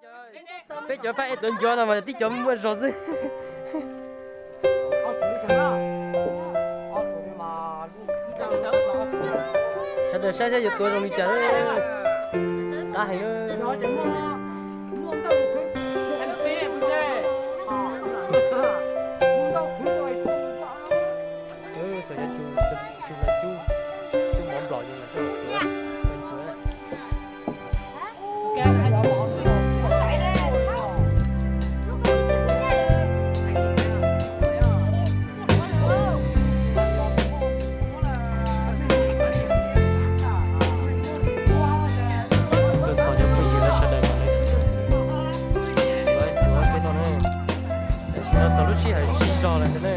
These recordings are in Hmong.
Peb cov phaj ej tuav ncuav no mas tib cov muaj zog xwb. Sawv daws saib saib yuav tuav zoo li cas. Qab heev. Xav cov tsu, tsu, tsu mov nplom ces mas tuav ncuav. Tuaj txog cov phooj ywg lawv sawv daws mas lawv tuav ncuav peb no na. Tam sim no txog lub sij hawm siv zog lawm ntag na.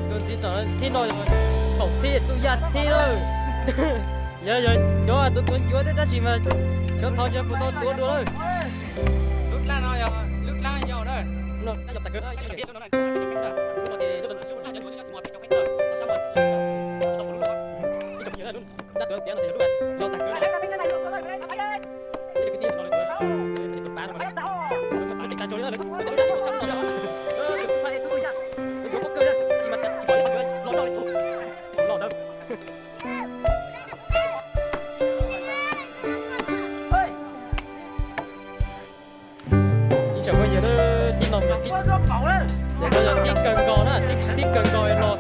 Tus ntxiv tom thib no yog thaum thib txuj yaj thib lawm. Yog, yog cov tuav tuav ncuav thiab tab sis mas cov thaud yog puas tau tuav dua lawm. Lub dlaab no yog lub dlaab yau na. Ib tsoom phooj ywg, thib no, thib kawg nkaus na, thib kawg nkaus los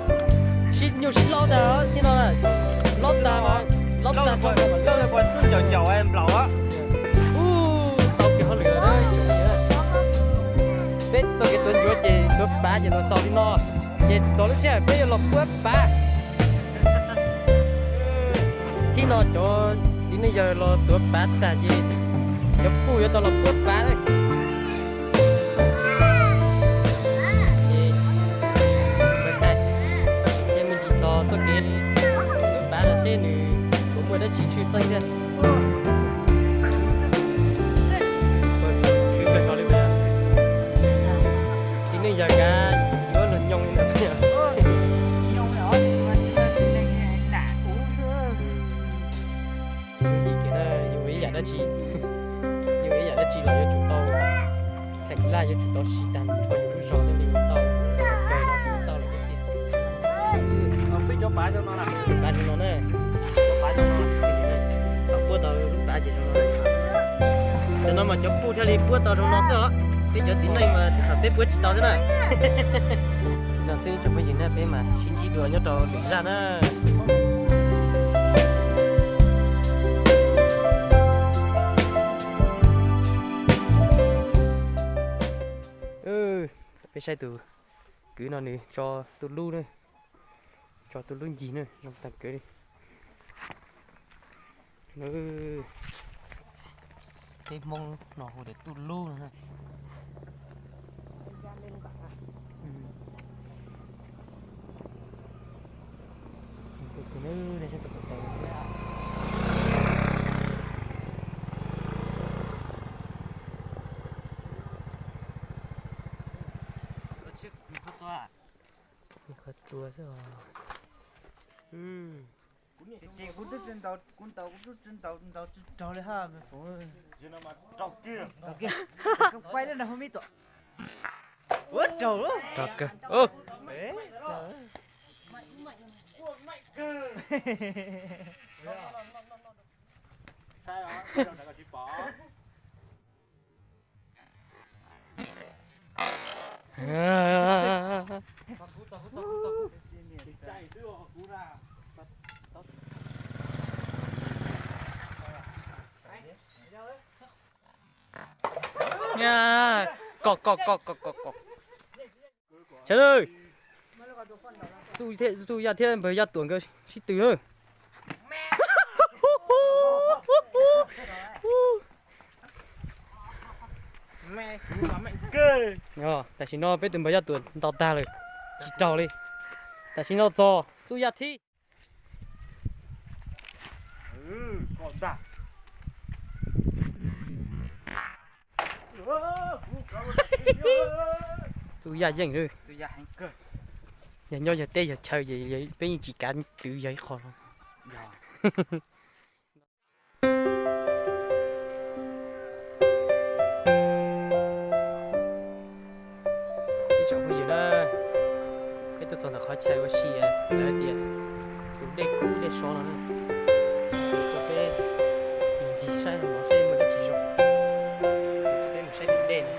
sib nyuj sib lob tag, thib no lob tag, lob tag. Tau kev hauj lwm. Peb txoj kev tuav ncuav ces tuav pav ces los xaus li no, ces txog lub sij hawm peb yuav los puab pav. Thib no cov txiv neej yawg los tuav pav tag ces cov puj yuav tau los puab pav lawm. Ces me ntsis txog txoj kev tuav pav no seb nws puas muaj dab tsi tshwj xeeb thiab. Pab zoo no na, pab zoo no na, pab zoo no, puab tau lub pab ces zoo no. Cov no mas cov puj thiaj li puab tau zoo no xwb os. Peb cov txiv neej mas tsis tau, peb puab tsis tau xwb na. No xwb tsoom phooj ywg na, peb mas sib ntsib dua nyob rau lwm zaj na. Peb saib tus kwv no nws tso tus lub na, tso tus lub ncig na, zoo tag kev li. Peb Hmoob no hu tias tus lub no. Qhov tsua xwb os. Ces kuv twb tsis ntaus, kuv ntaus kuv twb tsis ntaus, ntaus tsis raug li ha. Paib lab nram hauv me tuam. Ua raug lawm. Raug kawg. Kom, kom, kom, kom, kom, kom. Sawv daws, Txuj Yaj thiab npawg Yaj Tuam nkawd sib tw na. Tam sim no peb tus npawg Yaj Tuam ntaus tag lawm, tsis raug li. Tam sim no txog Txuj Yaj thiab. Txuj Yaj yeej, yog nyob yog teb yog chaw ces peb yeej tsis kav twv yog ib qho. Ib tsoom phooj ywg na, peb tuaj txog ntawm qhov chaw ua si lawv tias tus dej kub dej sov no na, peb mus ncig saib no seb muaj dab tsi zoo. Peb mus saib tus dej no.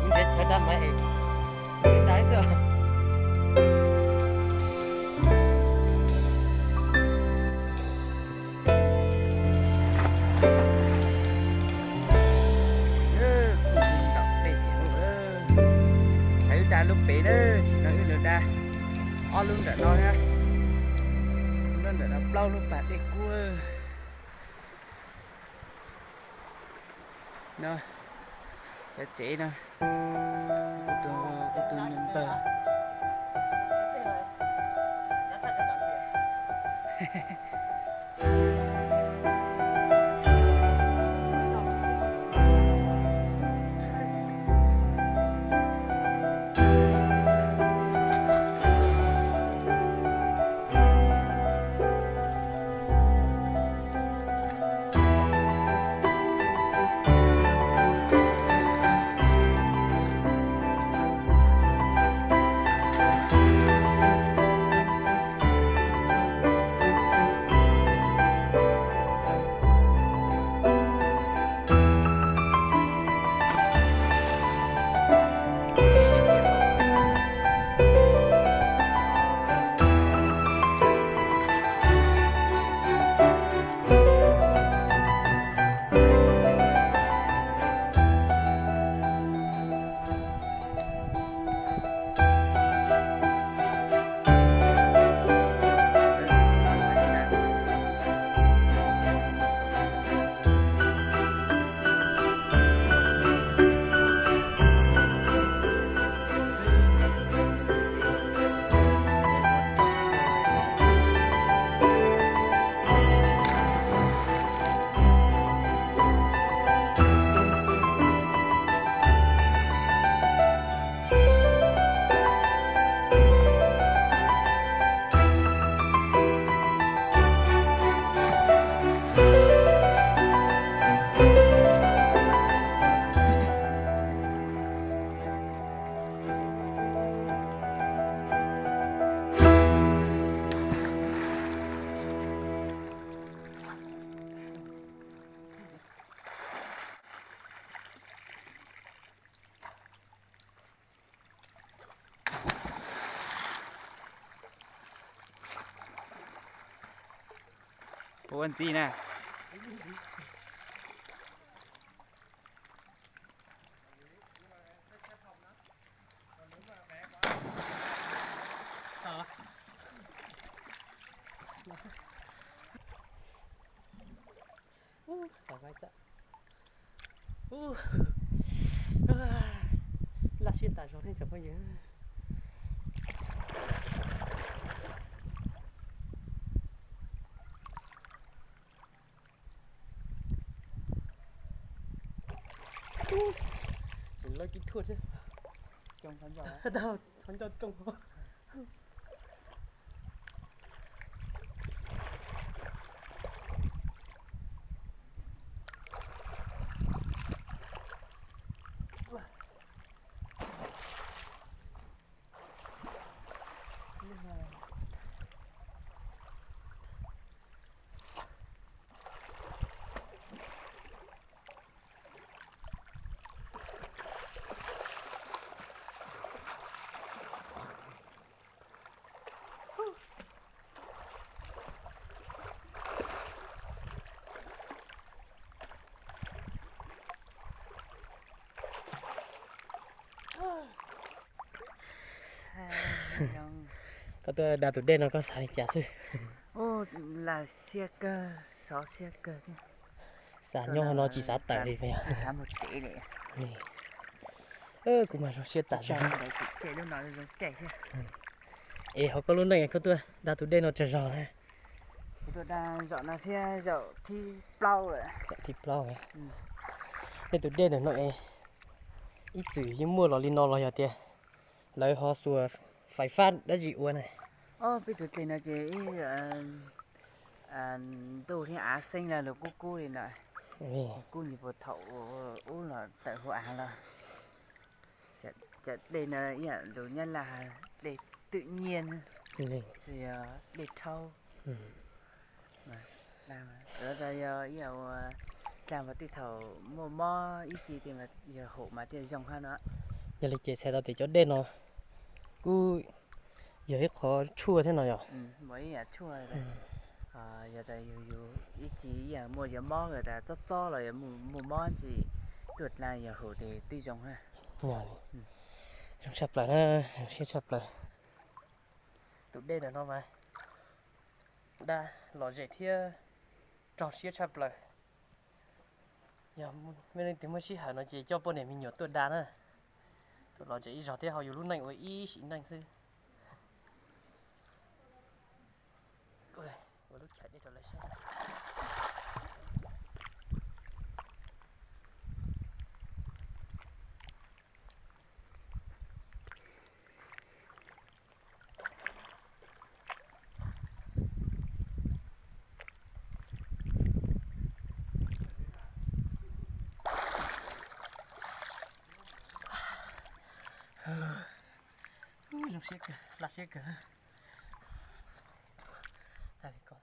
Ntiav chaw dab mas es, ntiav dab tso. Wb da lub pem na, sim no wb lawv da ob lub ntawm no na, lub ntawm no plaub lub pas dej kub. No, cov tsev no, kuv tus, kuv tus npawg. Puas ua ntxiv na? Laj siab tas zog thiab tsoom phooj ywg. Tseem lawv kib thuaj thiab. Thov ncauj rooj. Koj tuaj da tus dej no koj xav li cas xwb? Lam siab kawg, sov siab kawg thiab. Xav nyob hauv no tsis xav tawm li. Kuv mas zoo siab tas zog. Es hauv koj lub neej koj tuaj da tus dej no tsawg zaug na? Kuv tuaj da zaum no thiab zaum thib plaub lawm. Zaum thib plaub. Nej tus dej ntawm no es ib txwm yeej muaj los li no los yog tias lawv ho xuas fais fab dab tsi ua na? Peb tus dej no ces ib ntuj thiab av xeeb los lus kub kub li no, kub nyias puas thaum ub los tawm hauv av los. Cov dej no ib yam lus Nyab Laj dej twm nyiaj, tsis yog dej rhaub. Yog ib yam ua dlag mas tej thaum muaj mob ib ce tias yog haum mas thiaj zoo hab no. Yog li ces txhais tau tias cov dej no kuj yog ib qhov tshuaj thiab no yog. Yog tas yus ib tsis muaj yuav mob, tas txob txob los yog muaj mob ntsis, tuaj dlaa yog haus ces twb zoo. Zoo tshaj plaws na, zoo siab tshaj plaws. Tus dej ntawm no mas da lom zem thiab raug siab tshaj plaws. Yog leej twg muaj sij hawm no ces coj poj niam me nyuam tuaj da na. Tuaj lom zem ib zaug thiab ho yus lub neej ua ib sim neej xwb. Ua lub chaw dej rau lawv saib. Zoo siab kawg, laj siab kawg. Tag li ko.